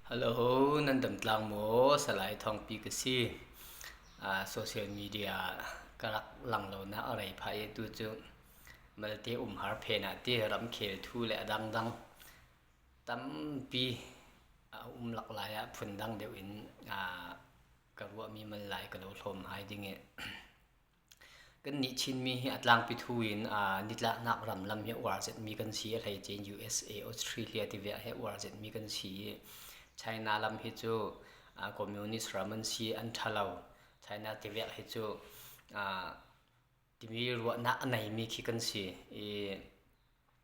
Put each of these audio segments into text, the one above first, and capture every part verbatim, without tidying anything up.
Hello, nan dam tlang maw? Salai Thawngpi ka si. Ah, social media ka rak lang lo nak a rei phah i tu cu malte um har phen ah ti ramkhel thu le a dangdang tampi a um lak lai ah phundang deuh in, ah, ka ruahmi mal lai ka lo hlawm hai ding i. Kannih Chinmi hi a tlangpi thu in, aa, nitlaknak ram lam hi a uar zetmi kan si, a hleice in U S A, Australia tivek hi a uar zetmi kan si. China lam hi cu, aa, communist ram an si, an ṭha lo. China tivek hi cu, aa, timi ruahnak a neimi khi kan si. I,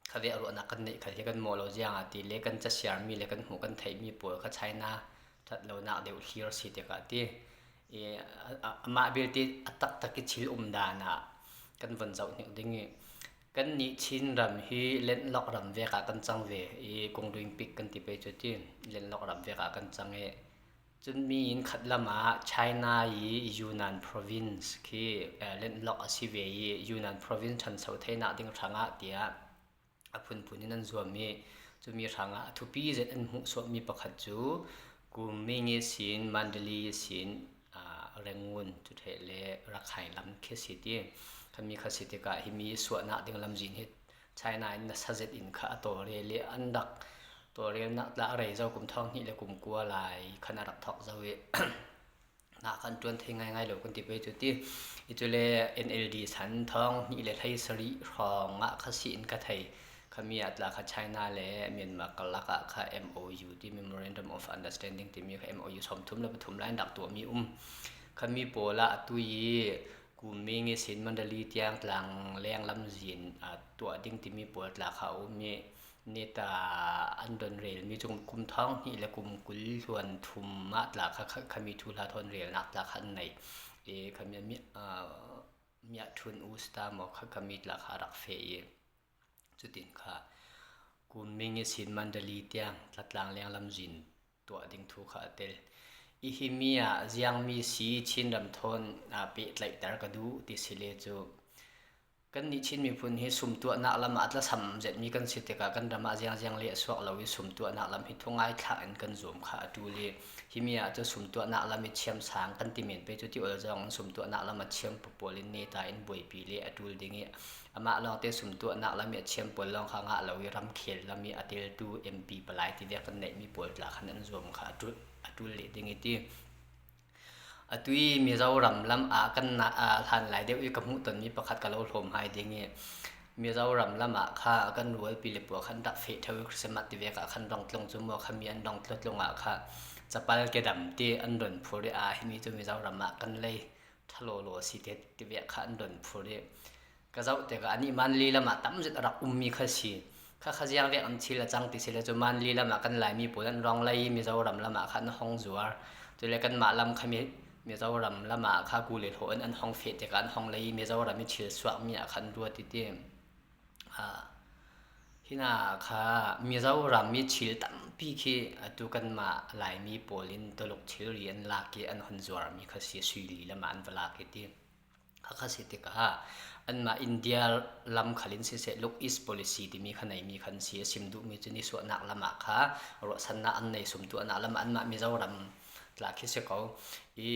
khavek ruahnak kan neih khal hi kan mawh lo ziang ah ti le kan casiarmi le kan hmuh kan theihmi pawl kha China ṭhat lonak deuh hlir si tikah ti. I, a, a, amah belte a taktak i thil um dan ah kan von zoh hnik ding i, kannih Chin ram hi landlock ram vek ah kan cang ve i, kungduing pik kan ti pei cu ti, landlock ram vek ah kan cang i, cun mi in khat lam ah China i Yunnan province khi, eh, landlock a si ve i, Yunnan province ṭhanso theinak ding hrang ah tiah a phunphun in an zuam i, cumi hrang ah a thupi zet an hmuhsuahmi pakhat cu Kunming i sin, Mandalay i sin, aa, Rangoon, cu ṭheh le Rakhine lam khi si ti. Khami kha si tikah himi suahnak ding lamzin hi China in nasa zet in kha a tawlrel i an rak tawlrelnak tla a rei zo kum thawng hnih le kum kua lai khan a rak thawk zo i, hna khan ṭuan thei ngaingai lo kan ti pei cu ti. I cu le N L D san thawng hnih le hlei sarih hrawng ah kha si in ka thei. Khami ah tla kha China le Myanmar karlak ah kha M O U ti, Memorandum of Understanding timi kha M O U sawmthum le pathum lai an rak tuahmi um. Khami pawl ah a tui i Kunming i sin Mandalay tiang tlang leng lamzin, aa, tuah ding timi pawl tla kha a um i, neta an don relmi cu kum thawng hnih le kum kul hluan thum ah tla kha, kha, khami thuhla thawn relnak tla kha an nei. I khami a mi, aa, miah ṭhun u sita maw kha, khami tla kha a rak feh i, cutin kha Kunming i sin Mandalay tiang tlatlang leng lamzin tuah ding thu kha a tel. I himi ah ziangmi si Chin ram thawn, aa, pehtlaihter ka duh ti si le cu, kannih Chin miphun hi sumtuahnak lam ah a tlasam zetmi kan si tikah kan ram ah ziangziang le a suak lo i sumtuahnak lam hi thungai thlak in kan zuam kha a ṭul i, himi ah cu sumtuahnak lam i thiam sang kan ti men pei cu ti awlzawng in sumtuahnak lam a thiam pawl in neta in buaipi le a ṭul ding i, amah lawngte sumtuahnak lam i a thiam pawl lawng kha ngah lo i ramkhel lam i a teltu M P palai tivek kan neihmi pawl tla khan an zuam kha a ṭul, a ṭul leh ding i ti. Atu i Mizoram lam ah kan na, aa, hlan lai deuh i ka hmuh tonmi pakhat ka lo hlawm hai ding i, Mizoram lam ah kha kan rualpi le puak khan rak feh ṭheu i Christmas tivek ah khan dong tlung cu maw, khami an dong tlatlung ah kha capal kedam ti an don phur i, aa, himi cu Mizoram ah kan lei ṭha lawlaw si te tivek kha an don phur i, ka zoh tikah anih Manli lam ah tam zet a rak ummi kha si. Kha kha ziang vek an thil a cang ti si le cu Manli lam ah kan Laimi pawl an rawng lei, Mizoram lam ah kha an hong zuar. Cule kanmah lam kha Mi-, Mizoram lam ah kha ku le hlaw in an hong feh tikah an hong lei, Mizoram i thil suakmi ah kha an ruat i ti. Aa, hina kha Mizoram i thil tampi khi atu kanmah Laimi pawl in Tuluk thilri an lak i an hon zuarmi kha si, Suili lam ah an va lak i ti. Kha kha si tikah anmah India lam khal in siseh, Look East Policy timi kha neimi kha an si. A sim duhmi cu nisuahnak lam ah kha ruahsannak an nei, sumtuahnak lam ah anmah Mizoram tla khi si ko. I,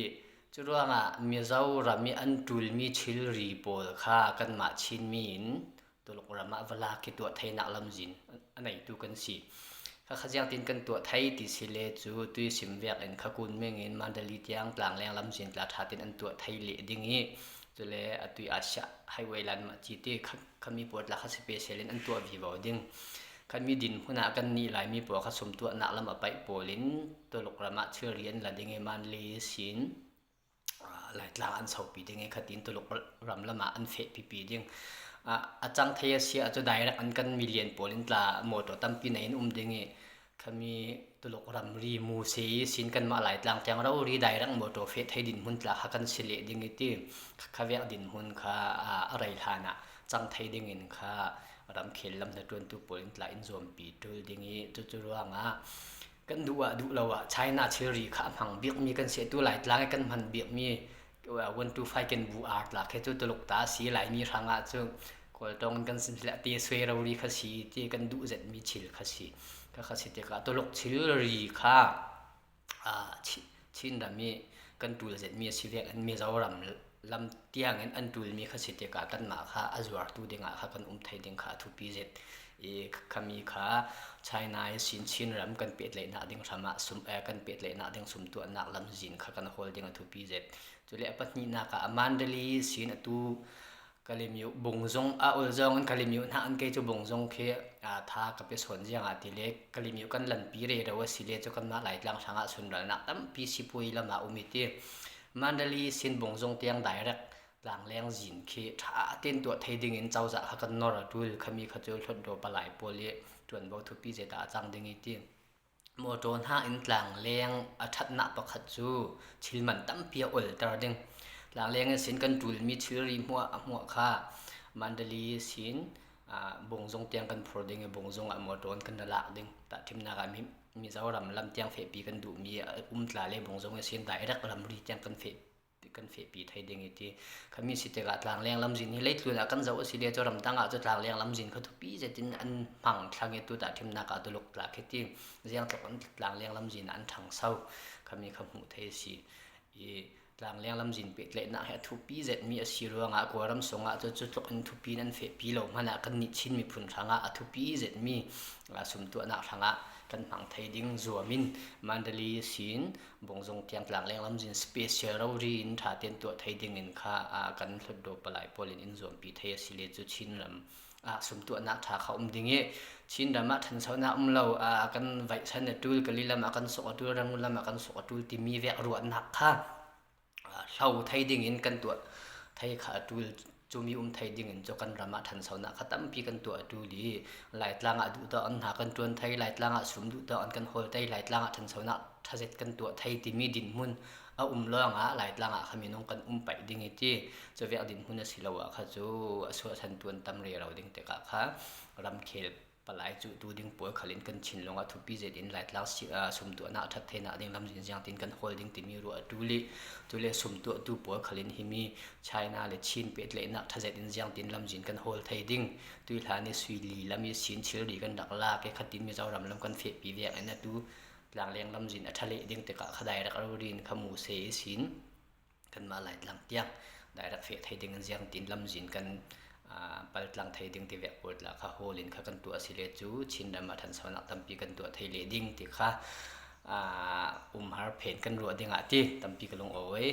curuangah Mizoram i an ṭulmi thilri pawl kha kanmah Chinmi in Tuluk ram ah va lak i tuah theinak lamzin a neitu kan si. Kha kha ziangtin kan tuah thei ti si le cu tui sim vek in kha Kunming in Mandalay tiang tlangleng lamzin tla ṭha tin an tuah thei leh ding i, cule atu i Asia Highway line mah ci ti kha, khami pawl tla kha special in an tuah vivo ding. Khami dinhmun ah kannih Laimi pawl kha sumtuahnak lam a paih pawl in Tuluk ram ah thilri an la ding i Mandalay sin, aa, Laitlang an sopi ding i khatin Tuluk ram lam ah an feh pipi ding. Aa, a cang thei a si ahcun direct an kan million pawl in tla motor tampi nei in um ding i, khami Tuluk ramri Muse i sin kanmah Laitlang tiang rori direct motor feh thei dinhmun tla kha kan si leh ding i ti. Kha, kha vek dinhmun kha, aa, a rei hlan ah cang thei ding in kha ramkhel lam hnaṭuantu pawl in tla in zuampi ṭul ding i, cucu ruangah kan duh ah duh lo ah China thilri kha a hmang bikmi kan si. Atu Laitlang i kan hman bikmi, uh, one two five kan bu ar tla khi cu Tuluk ta a si, Laimi hrang ah cu Kawltawng in kan sim si le, a te suai rori kha si ti kan duh zetmi thil kha si. Kha kha si tikah Tuluk thilri kha Chin ram i kan tul zet mi a si vek in Mizoram lam tiang in an tul mi kha si tek a kanmah kha a zuartu ding ah kha kan um thei ding kha a thupi zet i, khami kha China i sin Chin ram kan pehtlaihnak ding ram ah sum, kan pehtlaihnak ding sumtuahnak lamzin kha kan hawl ding a thupi zet. Cule a pahnihnak ah a Mandalay sin a tu Kalemyo bungzong a ol zong in Kalemyo hna in kei cu bungzong khi tha ka pe sawn ziang ah ti le Kalemyo kan lanpi rero a si le cu kanmah Laitlang hrang ah sunralnak tampi sipuai lam ah um i ti. Mandalay sin bungzong tiang direct tlangleng zin khi tha ten tuah thei ding in cozah kha kan nor a tul khami kha cu hlutdaw palai pawl i tuanvo thupi zet ah a cang ding i ti. Motor hna in tlangleng a ṭhatnak pakhat cu thil man tampi a olter ding. Tlangleng ihsin kan ṭulmi thilri hmuah a hmuah kha Mandalay sin, aa, Bungzong tiang kan phur ding i Bungzong ah motor in kan ra lak ding. Tahṭhimnak ah mi, Mizoram lam tiang fehpi kan duhmi a um tla le Bungzong ihsin direct ramri tiang kan feh kan fehpi thei ding i ti. Khami si tikah tlangleng lamzin hi leitlun ah kan zoh a si le cu ramdang ah cu tlangleng lamzin kha thupi zetin an hmang thlang i tu tahṭhimnak ah tuluk tla khi ti. Ziangtluk an tlangleng lamzin ah an ṭhangso. Khami kha hmuh thei a si. I tlangleng lamzin pehtlaihnak hi a thupi zetmi a si ruangah Kawlram sungah cu cutluk in thupi in an fehpi lo hmanh ah kannih Chin miphun hrangah a thupi zetmi, aa, sumtuahnak hrangah kan hmang thei ding zuam in Mandalay sin Bungzong tiang tlangleng lamzin special rori in ṭha ten tuah thei ding in kha, aa, kan hlutdaw palai pawl in in zuampi thei a si le cu Chin ram, aa, sumtuahnak ṭha kha um ding i Chin ram ah ṭhansonak um lo, aa, kan vaihsan a ṭul, Kali lam ah kan suk a ṭul, Rangoon lam ah kan suk a ṭul timi vek ruahnak kha, aa, hlo thei ding in kan tuah thei kha a ṭul. Cumi um thei ding in cu kan ram ah ṭhansonak kha tampi kan tuah a ṭul i Laitlang ah duhtawk an hna kan ṭuan thei, Laitlang ah sum duhtawk an kan hawl thei, Laitlang ah ṭhansonak ṭhazet kan tuah thei timi dinhmun a um lawngah Laitlang ah kha minung kan um paih ding i ti. Cuvek dinhmun a si lo ah kha cu a suahsan tuan tam rero ding tikah kha ramkhel palai cuhtu ding pawl khal in kan thinlung ah thupi zet in Laitlang si-, aa, sumtuahnak a ṭhat theinak ding lamzin ziangtin kan hawl ding timi ruah a ṭul i, cule sumtuahtu pawl khal in himi China le Chin pehtlaihnak ṭhazet in ziangtin lamzin kan hawl thei ding. Tuihlan i Suili lam i sin thilri kan rak lak i khatin Mizoram lam kan fehpi vek in a tu tlangleng lamzin a ṭha leh ding tikah kha direct rori in kha Muse i sin kanmah Laitlang tiang direct feh thei ding in ziangtin lamzin kan, aa, paltlang thei ding tivek pawl tla kha hawl in kha kan tuah a si le cu Chin ram ah ṭhansonak tampi kan tuah thei leh ding ti kha, aa, umhar phen kan ruah ding ah ti tampi ka lung awi.